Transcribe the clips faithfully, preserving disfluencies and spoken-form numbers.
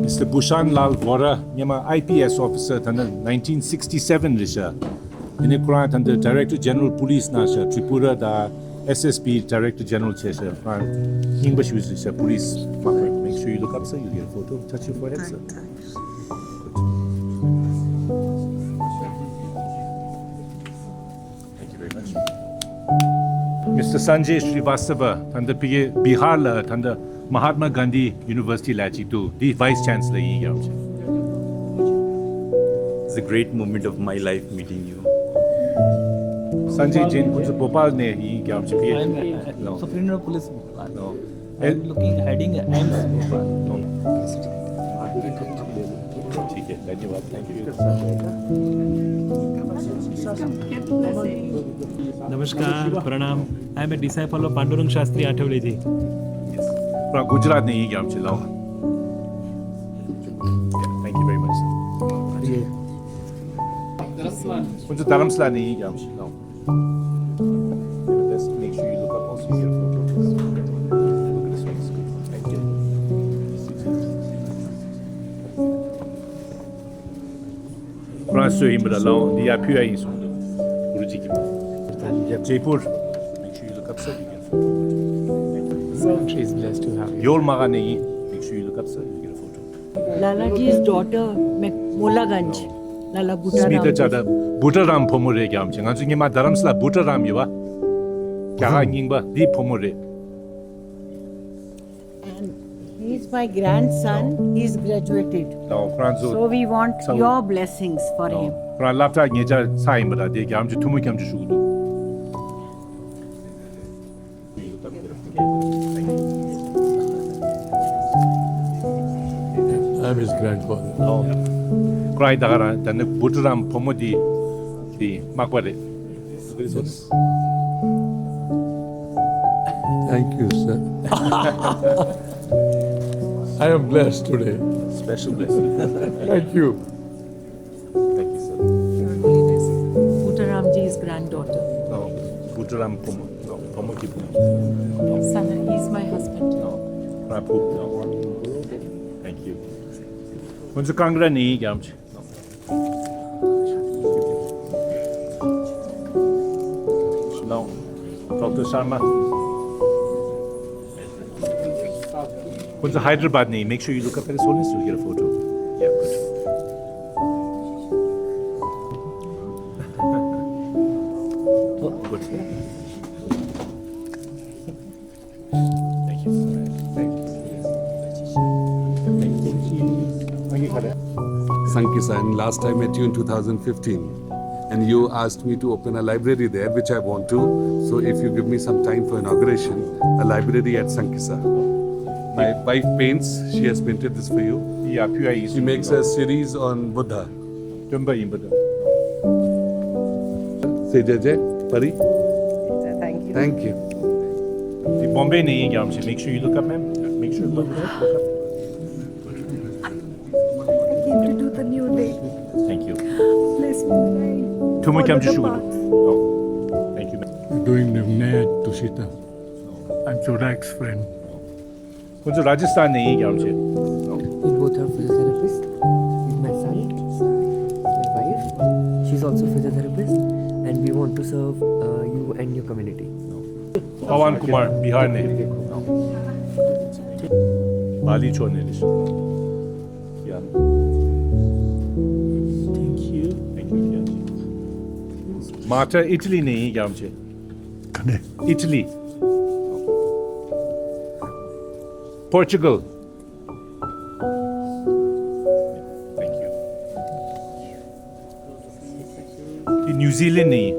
Mister Bushan Lal Vora, ཉི་མ་I P S officer ད་ནི་nineteen sixty seven རེད་ཤག་དེ་ནས་ཁོ་རང་ད་ནི་Director General Police ནང་ཤག Tripura དང་S S B Director General བྱས་ཤག་ཁོ་རང་རྙིང་པ་ཞིག་རེད་ཤག Police མ་དཔེ། Make sure you look up, sir. You get a photo. Touch your forehead, sir. Thank you very much. Mister Sanjay Srivastava, ད་ལྟ་ཕ་གི་བི་ཧར་ལ་ད་ལྟ་Mahatma Gandhi University ལ་ཅིག་འདུག་འདི་Vice Chancellor ཡིན་རྒྱུ་རེད། It's a great moment of my life meeting you. Sanjay Jain ཁོང་ཚོ་བྷོ་པཱལ་ནས་ཡིན་རྒྱུ་རེད་ཕ་གི། I'm a, no. Superior Police Bhopal. No. I'm looking, heading AIIMS Bhopal. No. ठीक है, धन्यवाद। Thank you. नमस्कार, प्रणाम। I am a disciple of Pandurang Shastri Athawale ji. From Gujarat ནས་ཡིན་རྒྱུ་རེད་ལགས། Thank you very much, sir. ཁོང་ཚོ་རྡ་རམ་ས་ལ་ནས་ཡིན་རྒྱུ་རེད་ལགས། Just make sure you look up also here for photos. Look at this one. Thank you. ཁོ་རང་སུ་ཡིན་པ་ལ་ལའོ། འདི་ཡར་ཕུལ་ཡ་ཡིན་གསུངས་འདུག་གུ་རུ་ཇི་གིས། Jaipur. Make sure you look up, sir. You get a photo. She is blessed to have you. ཡོལ་མ་ག་ནས་ཡིན། Make sure you look up, sir. You get a photo. Lalaji's daughter, Mola Ganj. Lala Bhutta Smita Ram. Chada, Bhutta Ram ཕོ་མོ་རེད་རྒྱུ་རེད། ང་ཚོ་སྔོན་མ་རྡ་རམ་ས་ལ་Bhutta Ram ཡོད་པ། རྒྱ་གར་རྙིང་པ་འདི་ཕོ་མོ་རེད། And he is my grandson. He is graduated. ལའོ། ཁོ་རང་ཚོ། So we want your blessings for him. ཁོ་རང་སློབ་གྲྭ་ཉེ་ཆར་ཚར་ཡིན་པ་ལ་དེ་རྒྱུ་རེད་ཐུགས་སྨོན་སྐྱབས་འཇུག་ཞུ་གི་འདུག I'm his grandfather. ཁོ་རང་ད་ག་རང་ད་ནི་Bhutta Ram ཕོ་མོ་འདི་འདི་མག་པ་རེད། Thank you, sir. I am blessed today. Special blessing. Thank you. Thank you, sir. Bhutta Ramji's granddaughter. No, Bhutta Ram ཕོ་མོ། No, ཕོ་མོ་གི་ཕོ་མོ། Son, he is my husband. No, my ཕོ། No. Thank you. ཁོང་ཚོ་ཀང་གྲ་ནས་ཡིན་རྒྱུ་རེད། No. Doctor Sharma. ཁོང་ཚོ་Hyderabad ནས། Make sure you look up at his holiness, you'll get a photo. Yeah, good. Good. Thank you. Thank you. Thank you. Sankisa, and last time I met you in two thousand fifteen, and you asked me to open a library there, which I want to. So if you give me some time for inauguration, a library at Sankisa. My wife paints, she has painted this for you. Yeah, pure. She makes a series on Buddha. སྟོན་པ་ཡིན་པ་དང་། Say Jai Jai, Pari. Thank you. Thank you. འདི་བོམ་བེ་ནས་ཡིན་རྒྱུ་རེད། Make sure you look up, ma'am. Make sure you look up. I came to do the new day. Thank you. Bless me, Lord. ཐུགས་སྨོན་སྐྱབས་འཇུག་ཞུ་གི་འདུག Thank you, ma'am. Doing the Vinaya Tusita. I'm Chodak's friend. ཁོང་ཚོ་ར་ཇི་སི་ཐན་ནས་ཡིན་རྒྱུ་རེད། We both are physiotherapists. He's my son. My wife, she's also physiotherapist, and we want to serve, uh, you and your community. Pawan Kumar, Bihar ནས། བ་ལི་ཕྱོགས་ནས་རེད། Yeah. Thank you. Thank you. Yeah. Marta, Italy ནས་ཡིན་རྒྱུ་རེད། ག་ནས། Italy. Portugal. Thank you. འདི་New Zealand ནས་ཡིན།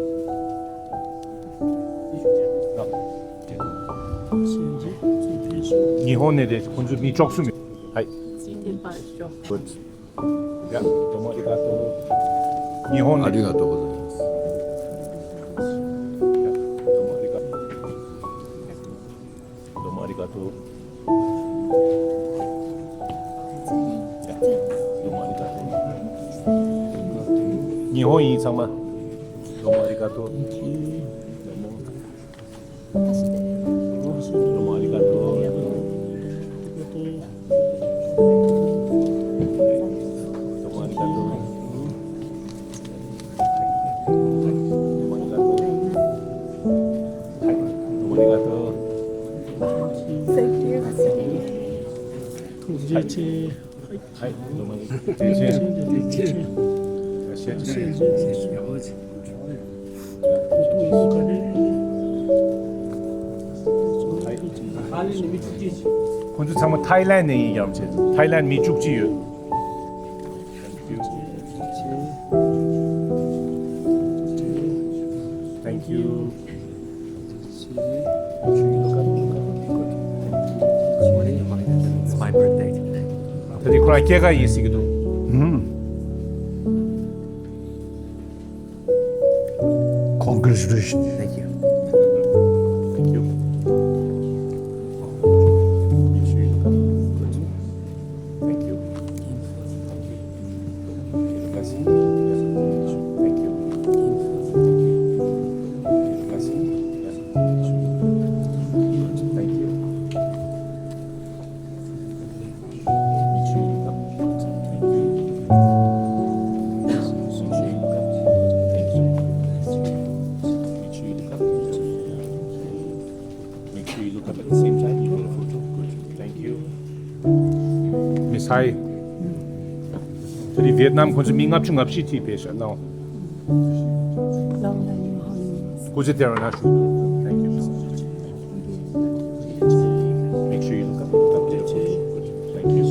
ཉི་ཧོང་ནས་རེད། ཁོང་ཚོ་མི་བཅུ་གསུམ་ཡོད། ཧའི། Good. Yeah, domo arigato. ཉི་ཧོང་ནས། ཨ་རི་ག་ཏོ། Yeah, domo arigato. Domo arigato. Yeah, domo arigato. ཉི་ཧོང་ཡིན་ཚང་མ། Domo arigato. Domo. Domo arigato. ཁོང་ཚོ་ཚང་མ་ཐའི་ལན་ནས་ཡིན་ཡང་བྱེད། ཐའི་ལན་མི་བཅུ་གཅིག་ཡོད། Thank you. It's my birthday today. ད་དེ་ཁོ་རང་སྐྱེས་སྐར་ཡིན་ཟེར་གྱི་འདུག་ཧུམ། Congratulations. Thank you. Thank you. Thank you. Thank you. Thank you. Thank you. Make sure you look up at the same time. You got a photo. Good. Thank you. Miss Hai. ད་རེས་ཝི་ཡེད་ནམ་ཁོང་ཚོ་མི་ལྔ་བཅུ་ང་བཞི་ཅིག་ཕེབས་ཤག་ནོ། Long life, Miss Holness. སྐུ་ཚེ་བརྟན་པར་ཤོག Thank you. Make sure you look up. Look up there. Good. Thank you.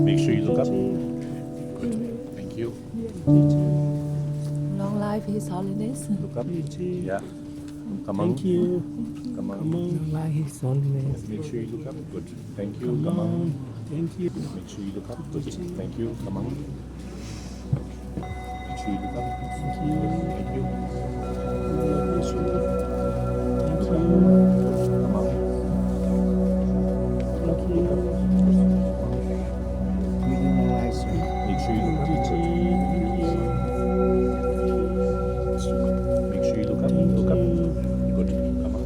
Make sure you look up. Good. Thank you. Long life, His Holiness. Look up. Yeah. Come on. Thank you. Come on. Come on. Long life, His Holiness. Make sure you look up. Good. Thank you. Come on. Thank you. Make sure you look up. Good. Thank you. Come on. Make sure you look up. Thank you. Thank you. Thank you. Come on. Thank you. Make sure you look up. Make sure you look up. Look up. Good. Come on.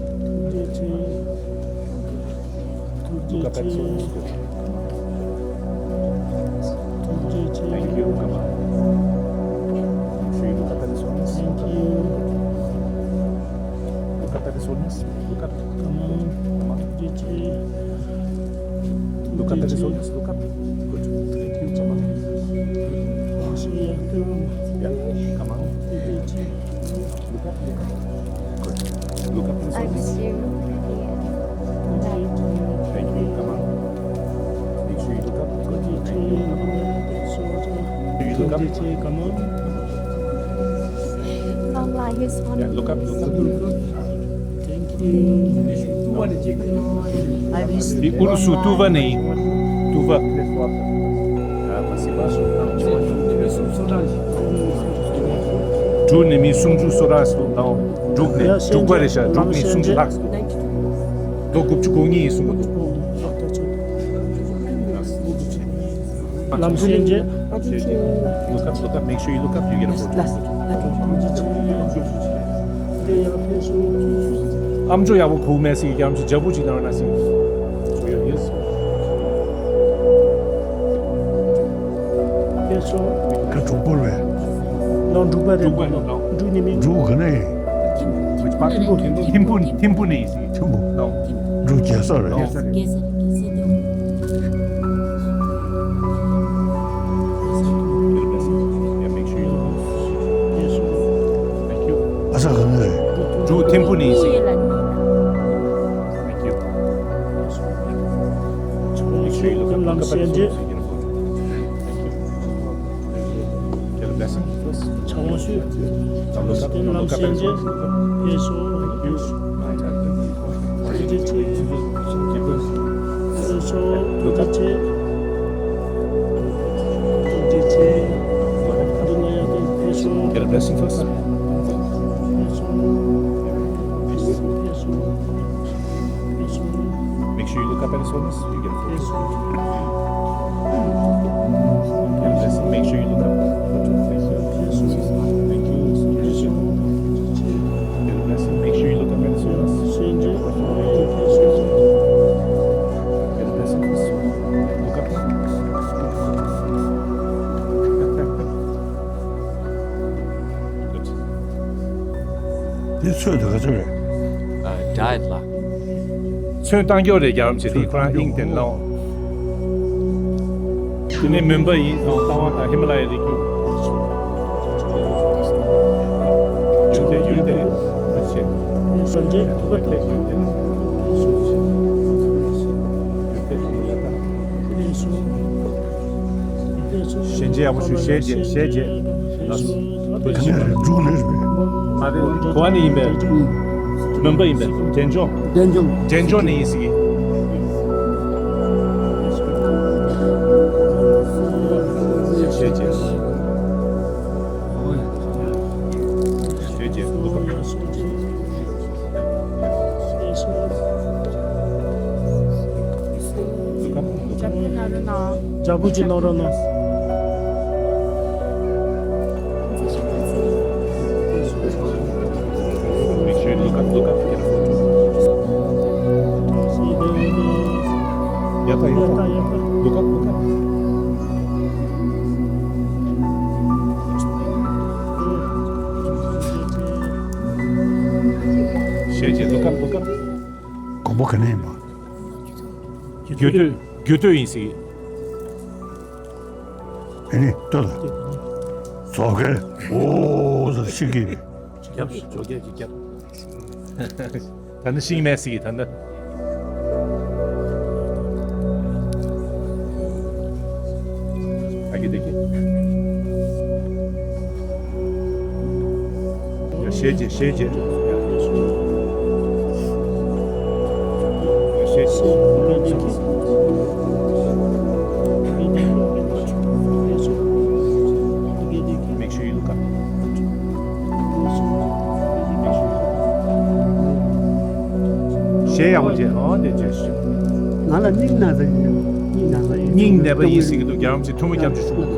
Look up at the source. Good. Thank you. Come on. Make sure you look up at the source. Thank you. Look up at the source. Look up. Come on. Come on. Look up at the shoulders. Look up. Good. Thank you. Come on. Yeah. Come on. Look up. Look up. Good. Look up at the shoulders. Thank you. Come on. Make sure you look up. Good. Thank you. Come on. You look up. Come on. Long life is on. Yeah, look up, look up. Thank you. འདི་ཨུ་རུ་སུ་ཏུ་བ་ནས་ཡིན། ཏུ་བ། འབྲུག་ནས་མི་སུམ་ཅུ་སོ་གྲངས་སུ་དང་། འབྲུག་ནས། འབྲུག་པ་རེད་ཤག་འབྲུག་ནས་སུམ་ཅུ་ལྷག་སོང་། ལོ་དགུ་བཅུ་གོ་གཉིས་ཡིན་གསུང་གི་འདུག་ལམ་སེང་རྗེ། Look up, look up, make sure you look up, you get a photo. ཨམ་ཅོག་ཡག་པོ་གོ་མེད་སྲིད་ཀྱང་ཅི་ཇ་བུ་ཅིག་ནང་ན་སྲིད། ཁ་གྲུག་པོ་རེད། ནང་འབྲུག་པ་རེད། འབྲུག་པ་རེད། འབྲུག་ནི་མིན། འབྲུག་ག་ནས་ཡིན། ཐིམ་ཕུ། ཐིམ་ཕུ་ནས་ཡིན་སྲིད། ཐིམ་ཕུ། འབྲུག་རྒྱལ་ས་རེད། རྒྱལ་ས་རེད། རྒྱལ་ས་རེད། ཨ་ས་ག་ནས་རེད། འབྲུག་ཐིམ་ཕུ་ནས་ཡིན་སྲིད། ལམ་སེང་རྗེ། ཕྱག་དབང་ཞུ། ལམ་སེང་རྗེ། ཕེབས་སོང་། ཕེབས་སོང་། ཐུགས་རྗེ་ཆེ། ཐུགས་རྗེ་ཆེ། འདི་ལ་ཡག་གི་ཕེབས་སོང་། Get a blessing first. ཕེབས་སོང་། ཕེབས་སོང་། Make sure you look up at the source. You get a photo. Make sure you look up. Thank you. Get a blessing. Make sure you look up at the source. Get a blessing. Look up. དེ་ཚོད་དུ་ག་ཚོད་རེད། ཨ། diet ལ། ཚོན་བཏང་རྒྱུ་རེད། རྒྱ་རམ་ཆེ་དེ་ཁོ་རང་ཨིང་ཏེན་ལོ། དེ་ནས་མུན་པ་ཡིན་ཙང་རྩ་བ་དང་ཧི་མ་ལ་ཡའི་རི་རྒྱུད། ཡུལ་དེ་ཡུལ་དེ་མི་ཤེས། ཡུལ་དེ་ཡུལ་དེ་ཡུལ་དེ། ཞལ་མཇལ་ཡག་པོ་ཞུ། ཞལ་མཇལ། ཞལ་མཇལ། ལགས་སོ། དེ་ནས་འབྲུག་ནས་རེད། ཨ་རེ། ག་བ་ནས་ཡིན་པས། མུན་པ་ཡིན་པས། འབྲས་ལྗོངས། འབྲས་ལྗོངས། འབྲས་ལྗོངས་ནས་ཡིན་ཟེར་གི། ཞལ་མཇལ། ཞལ་མཇལ། ལོ་ཀ། ལོ་ཀ། ལོ་ཀ། ཇ་བུ་ཅིག་གནང་རོགས་གནང་། Make sure you look up, look up, get a photo. ཡ་ད་ཡ་ད། ལོ་ཀ། ལོ་ཀ། ཞལ་མཇལ། ལོ་ཀ། ལོ་ཀ། དགོན་པ་ག་ནས་ཡིན་པ། རྒྱུད་སྟོད། རྒྱུད་སྟོད་ཡིན་ཟེར། ཨེ་ནི་ལྟོས་ལ། ཟོག་གེ། འོ་ཟེར་ཤི་གི། རྒྱབ་ཞོགས་ཀས་ཀྱི་རྒྱབ། ད་ནི་ཤིང་མེད་ཟིག་ད་ནི། ཨ་ཀི་དེ་ཀི། ཡ་ཞལ་མཇལ། ཞལ་མཇལ། ཡ་ཞལ་མཇལ། Make sure you look up. ཞལ་ཡག་པོ་མཇལ། ཨོ་དེ་མཇལ། ང་ལ་སྙིང་ན་ཟེར་གྱི་འདུག་སྙིང་ན་ཟེར། སྙིང་ནད་པ་ཡིན་ཟེར་གྱི་འདུག་རྒྱལ་བ་རིན་པོ་ཆེ་ཐུགས་སྨོན་སྐྱབས་འཇུག་ཞུ་གི་འདུག་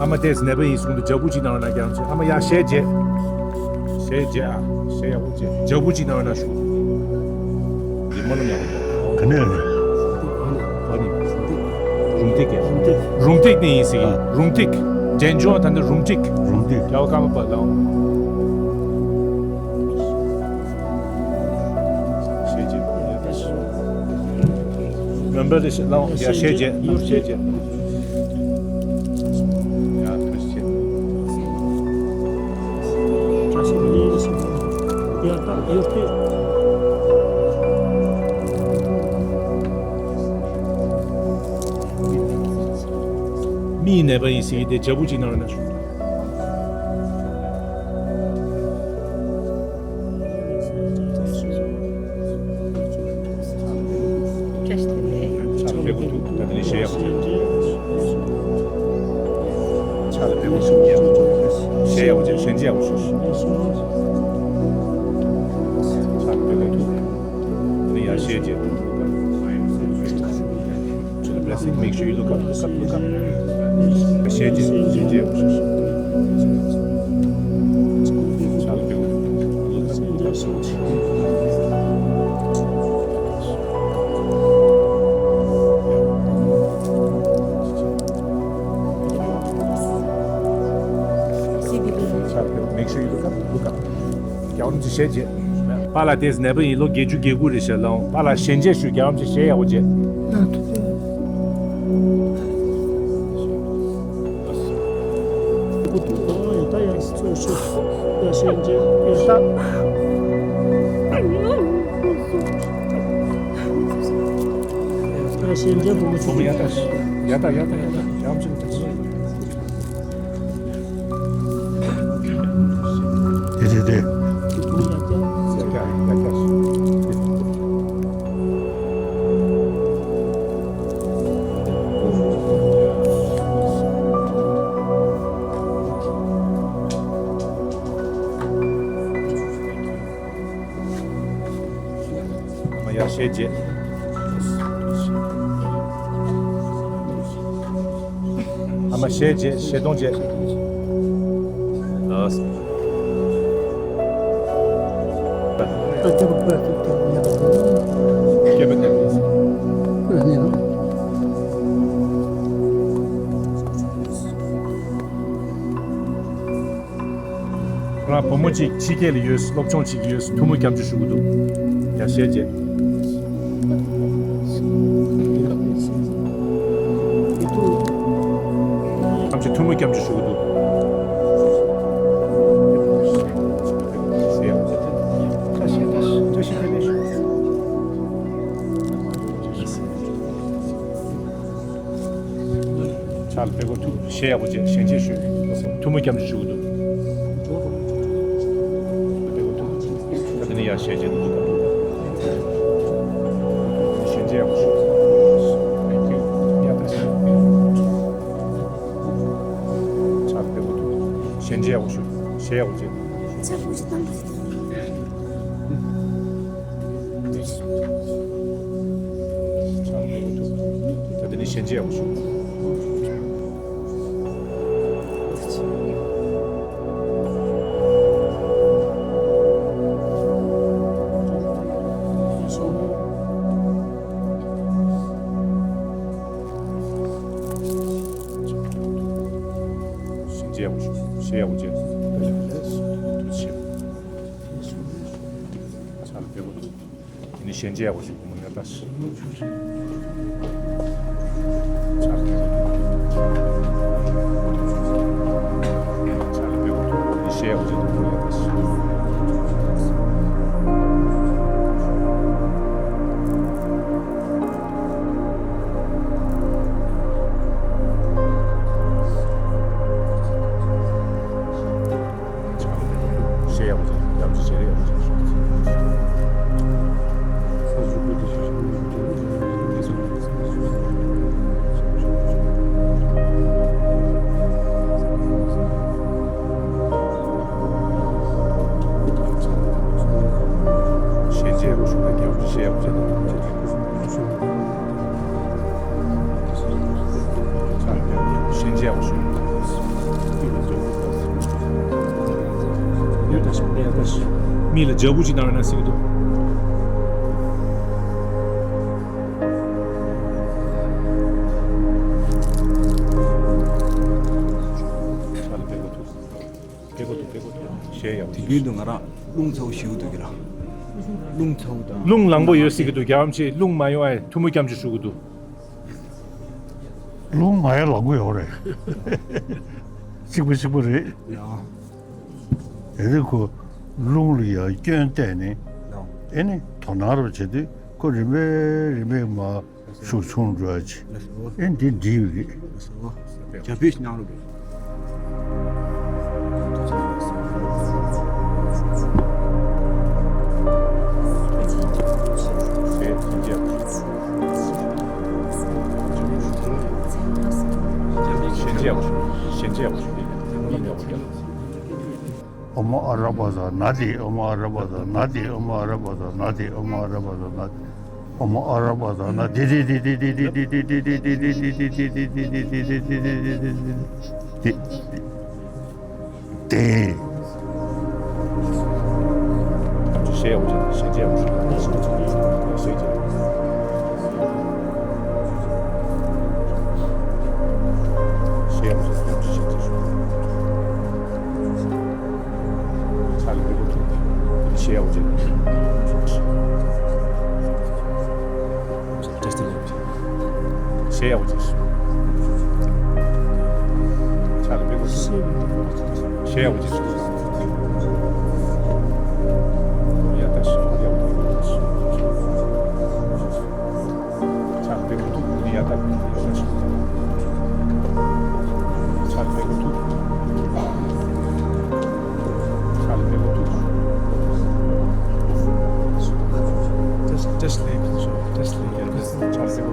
ཨ་མ་དེས་ནད་པ་ཡིན་གསུངས་འདུག་ཇ་བུ་ཅིག་གནང་རོགས་གནང་། རྒྱལ་བ་རིན་པོ་ཆེ། ཨ་མ་ཡ་ཞལ་མཇལ། ཞལ་མཇལ་ཨ། ཞལ་ཡག་པོ་མཇལ། ཇ་བུ་ཅིག་གནང་རོགས་གནང་ཞུ། འདི་མ་ནུ་ཉག་ག་ནས་རེད། ག་ནས། རུམ་བཏེག་གི། རུམ་བཏེག་ནས་ཡིན་ཟེར་གི། རུམ་བཏེག་འབྲས་ལྗོངས་ད་ནི་རུམ་བཏེག་རུམ་བཏེག་རྒྱལ་བ་ཀརྨ་པ་ལའོ། ཞལ་མཇལ། མོན་པ་རེད་ཤག་ལའོ། ཡ་ཞལ་མཇལ། ཞལ་མཇལ། ཡ་ཐུགས་རྗེ་ཆེ། མིའི་ནད་པ་ཡིན་ཟེར་གི། དེ་ཇ་བུ་ཅིག་གནང་རོགས་གནང་། ཕྱག་ལ་ཕེབས་པ་འདུག་ད་དེ་ནས་ཞལ་ཡག་པོ་བྱས། ཕྱག་ལ་ཕེབས་པ་འདུག་ཞལ་ཡག་པོ་བྱས། ཞལ་མཇལ་ཡག་པོ་བྱས། ཕྱག་ལ་ཕེབས་པ་འདུག་དེ་ནས་ཡར་ཞལ་མཇལ། To the blessing, make sure you look up, look up, look up. ཞལ་མཇལ། ཞལ་མཇལ། ཕྱག་ལ་ཕེབས། Look up. ཕྱག་ལ་ཕེབས། Make sure you look up, look up. རྒྱལ་བ་རིན་པོ་ཆེ་ཞལ་མཇལ། པཱ་ལགས་དེས་ནད་པ་ཡིན། ལོ་བརྒྱད་ཅུ་གྱ་དགུ་རེད་ཤག་ལའོ། པཱ་ལགས་ཞལ་མཇལ་ཞུ། རྒྱལ་བ་རིན་པོ་ཆེ་ཞལ་ཡག་པོ་མཇལ། ཡ་ད་ཡ་ད་ཡ་ད། རྒྱལ་བ་རིན་པོ་ཆེ། དེ་དེ་དེ། ཨ་མ་ཡར་ཞལ་མཇལ། ཨ་མ་ཞལ་མཇལ། ཞལ་གདོང་མཇལ། ལགས་སོ། སྐྱེས་པ་དེ་ལས། ང་བུ་མོ་གཅིག་ཕྱི་རྒྱལ་ལ་ཡོད། སློབ་སྦྱོང་བྱེད་ཀྱི་ཡོད། ཐུགས་སྨོན་སྐྱབས་འཇུག་ཞུ་གི་འདུག་ཡ་ཞལ་མཇལ། ཐམས་ཅད་ཐུགས་སྨོན་སྐྱབས་འཇུག་ཞུ་གི་འདུག་ཕྱག་ལ་པད་ཀོ་ཐུག་ཞལ་ཡག་པོ་བྱས། ཞལ་མཇལ་ཞུ། ཐུགས་སྨོན་སྐྱབས་འཇུག་ཞུ་གི་འདུག་པད་ཀོ་ཐུག་ད་དེ་ནས་ཡར་ཞལ་མཇལ་འདུག་ཞལ་མཇལ་ཡག་པོ་ཞུ། ཕྱག་ལ་པད་ཀོ་ཐུག་ཞལ་མཇལ་ཡག་པོ་ཞུ། ཞལ་ཡག་པོ་བྱས། ཕྱག་ལ་པད་ཀོ་ཐུག་ད་དེ་ནས་ཞལ་མཇལ་ཡག་པོ་ཞུ། ཞལ་མཇལ་ཡག་པོ་ཞུ། ཞལ་ཡག་པོ་བྱས། ཐུགས་རྗེ་ཆེ། ཕྱག་ལ་པད་ཀོ་ཐུག་དེ་ནས་ཞལ་མཇལ་ཡག་པོ་ཞུ། ཕྱག་ལ་པད་ཀོ་ཐུག་ཕྱག་ལ་པད་ཀོ་ཐུག་དེ་ནས་ཞལ་ཡག་པོ་བྱས། ཐུགས་རྗེ་ཆེ། ཞལ་ཡག་པོ་བྱས། ཡག་པོ་བྱས། ཞལ་ཡག་པོ་བྱས། ཞལ་མཇལ་ཡག་པོ་ཞུ། ཡག་པོ་བྱས། ཞལ་ཡག་པོ་བྱས། ཞལ་མཇལ་ཡག་པོ་ཞུ། མི་ལ་ལྗགས་འབུལ་ཅིག་གནང་བ་ན་སྲིད་ཀྱི་འདུག་ཕྱག་ལ་པད་ཀོ་ཐུག་པད་ཀོ་ཐུག་པད་ཀོ་ཐུག་ཞལ་ཡག་པོ། དུས་རྒྱུན་དུ་ང་རང་རླུང་ཚ་བོ་ཞེ་པོ་འདུག་གི་ར། རླུང་ཚ་བོ་དང་། རླུང་ལངས་པོ་ཡོད་སྲིད་ཀྱི་འདུག་རྒྱལ་བ་རིན་པོ་ཆེ། རླུང་མ་ཡོང་བའི་ཐུགས་སྨོན་སྐྱབས་འཇུག་ཞུ་གི་འདུག་རླུང་ང་ཡང་ལངས་ཀྱི་ཡོད་རེད། གཅིག་པ་གཅིག་པ་རེད། ཡང་། དེ་རིང་ཁོ་རླུང་ལ་ཡང་སྐྱོན་བལྟས་ནས། ཡང་། ཨེ་ནི་དོ་སྣང་རུ་བྱེད་དུས་ཁོ་རིམ་པས་རིམ་པས་མར་ཤུགས་ཆུང་འགྲོ་ཡ་ཅིག་ཨེ་འདི་འགྲིག་ཡོད་རེད། རྒྱ་བོད་ནང་ལོགས་ཨོ་མ་ཨ་ར་པ་ཟ་ན་དེ། ཨོ་མ་ཨ་ར་པ་ཟ་ན་དེ། ཨོ་མ་ཨ་ར་པ་ཟ་ན་དེ། ཨོ་མ་ཨ་ར་པ་ཟ་ན་དེ། ཨོ་མ་ཨ་ར་པ་ཟ་ན་དེ། དེ། ཕྱག་ལ་པད་ཀོ་ཐུག་ཞལ་ཡག་པོ་བྱས། ཞལ་ཡག་པོ་བྱས། ཕྱག་ལ་པད་ཀོ་ཐུག་ཞལ་ཡག་པོ་བྱས། ཡ་ད་ཞུ། ཡག་པོ་བྱས། ཕྱག་ལ་པད་ཀོ་ཐུག་ཡ་ད་ཕྱག་ལ་པད་ཀོ་ཐུག་ཕྱག་ལ་པད་ཀོ་ཐུག Just, just leave. Just leave. ཕྱག་ལ་པད་ཀོ་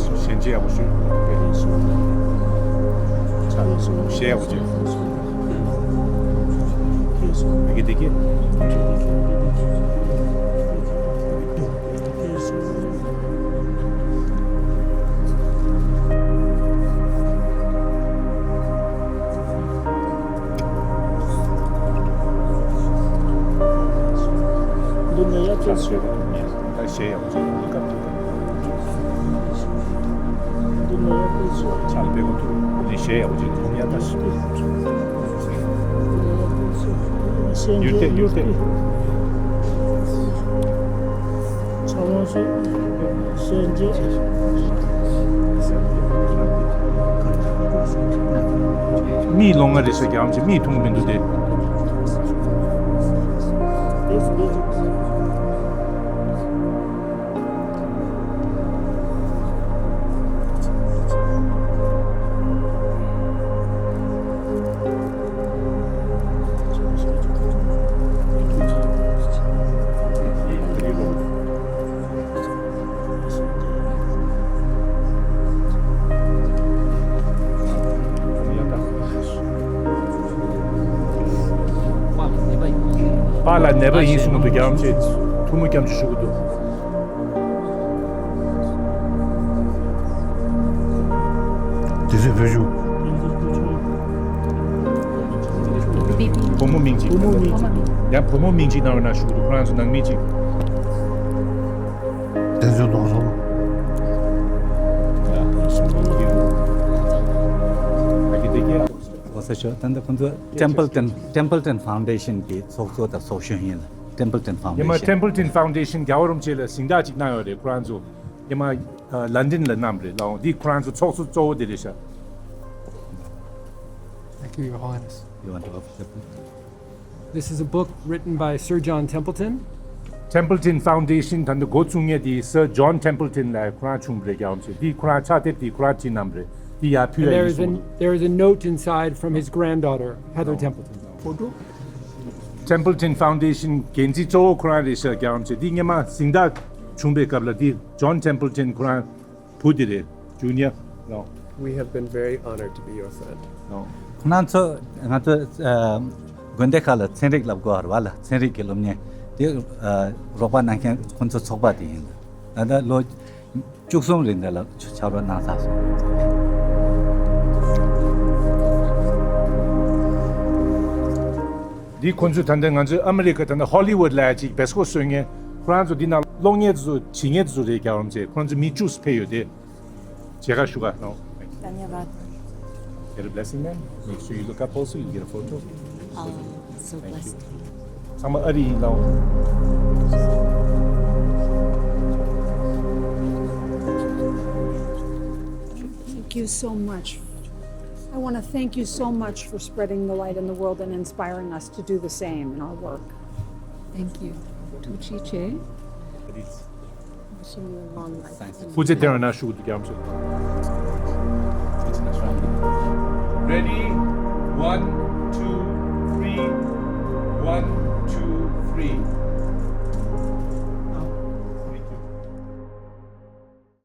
ཐུག་ཞལ་མཇལ་ཡག་པོ་ཞུ། ཞལ་ཡག་པོ་བྱས། མི་དགེ་བདེ་སྐྱིད། ཞེས་པ་དུ་ཉེ་ད་ཞེས་ཡག་པོ་ཅིག་ལ་སྐབས་དུ་ཆགས་པའི་གོ་དུ་ནི་ཞེས་ཡག་པོ་ཅིག་ལ་ཡ་ད་ཞེས་ཡུལ་ཏེ་ཡུལ་ཏེ། མིའི་ལོང་ང་རེ་ཞིག་ཀྱང་ཅི་མིའི་ཐུང་མི་འདུག་སྟེ། པཱ་ལགས་ནད་པ་ཡིན་གསུང་གི་འདུག་རྒྱལ་བ་རིན་པོ་ཆེ་ཐུགས་མོས་སྐྱབས་འཇུག་ཞུ་གི་འདུག་དེ་ཚོའི་བོད་གཞུང་བུ་མོ་མིང་གཅིག་བུ་མོ་མིང་གཅིག་ཡང་བུ་མོ་མིང་གཅིག་གནང་རོགས་གནང་ཞུ་གི་འདུག་ཁོ་རང་ཚོ་ནང་མི་གཅིག་དེ་ཚོའི་གདོང་ཟོར། ལགས་སོ་ཞུ། ད་ལྟ་ཁོང་ཚོ་Templeton Templeton Foundation གི་ཚོགས་གཙོ་དང་ཚོགས་གཞོན་ཡིན་ལ། Templeton ཉི་མ་Foundation. Templeton Foundation རྒྱལ་བ་རིན་པོ་ཆེ་ལ་གཟེངས་རྟགས་ཅིག་གནང་ཡོད་རེད། ཁོ་རང་ཚོ་ཉི་མ་ལན་ཌན་ལ་གནང་རེད་ལགས། འདི་ཁོ་རང་ཚོ་ཚོགས་གཙོ་གཙོ་བོ་དེ་རེད་ཤག Thank you, Your Highness. You want to go for the This is a book written by Sir John Templeton. Templeton Foundation ད་ནི་འགོ་བཙུགས་མཁན་དེ་Sir John Templeton ལགས་ཁོ་རང་བྱུང་བ་རེད་རྒྱལ་བ་རིན་པོ་ཆེ། འདི་ཁོ་རང་ཕྱག་དེབ་དེ་ཁོ་རང་བྲིས་གནང་བ་རེད། འདི་ཡར་ཕུལ་ཡ་ཡིན་གསུངས་འདུག There is a note inside from his granddaughter, Heather Templeton. Templeton Foundation འགན་འཛིན་གཙོ་བོ་ཁོ་རང་རེད་ཤག་རྒྱལ་བ་རིན་པོ་ཆེ། འདི་སྔོན་མ་གཟེངས་རྟགས་བྱུང་བའི་སྐབས་ལ་འདི་John Templeton ཁོ་རང་བུ་དེ་རེད། Junior. No. We have been very honored to be your friend. No. ཁོང་རྣམ་ཚོ་ང་ཚོ་ཨ་དགོན་སྡེ་ཁག་ལ་ཚན་རིག་བསླབ་དགོས་རེད་བ་ལ། ཚན་རིག་གི་སློབ་གཉེར་དེ་ཨ་རོགས་པ་གནང་མཁན་ཁོང་ཚོ་ཚོགས་པ་དེ་ཡིན་ལ། ད་ལྟ་ལོ་བཅུ་གསུམ་རིང་དེ་ལ་ཕྱག་རོགས་གནང་ཚར་སོང་། འདི་ཁོང་ཚོས་ད་ལྟ་ང་ཚོའི་ཨ་མི་རི་ཀ་ད་ལྟ་ཧོ་ལི་ཝུད་ལ་ཅིག་བེད་སྐོར་བཟོས་མཁན་ཁོ་རང་ཚོ་འདི་ནང་གློག་བརྙན་དེ་ཚོ་བྱེད་མཁན་དེ་ཚོ་རེད་རྒྱལ་བ་རིན་པོ་ཆེ། ཁོ་རང་ཚོ་མི་བཅུ་ཕེབས་ཡོད་དེ། མཇལ་ཁ་ཞུ་ག No. धन्यवाद. Get a blessing, ma'am. Make sure you look up also, you'll get a photo. Oh, so blessed. ཚང་མ་ཨ་རི་ཡིན་ལགས། Thank you so much. I want to thank you so much for spreading the light in the world and inspiring us to do the same in our work. Thank you. ཐུགས་རྗེ་ཆེ། Wishing you a long life. སྐུ་ཚེ་བརྟན་པ་གནང་ཞུ་གི་འདུག་རྒྱལ་བ་རིན་པོ་ཆེ། Ready? One, two, three. One, two, three.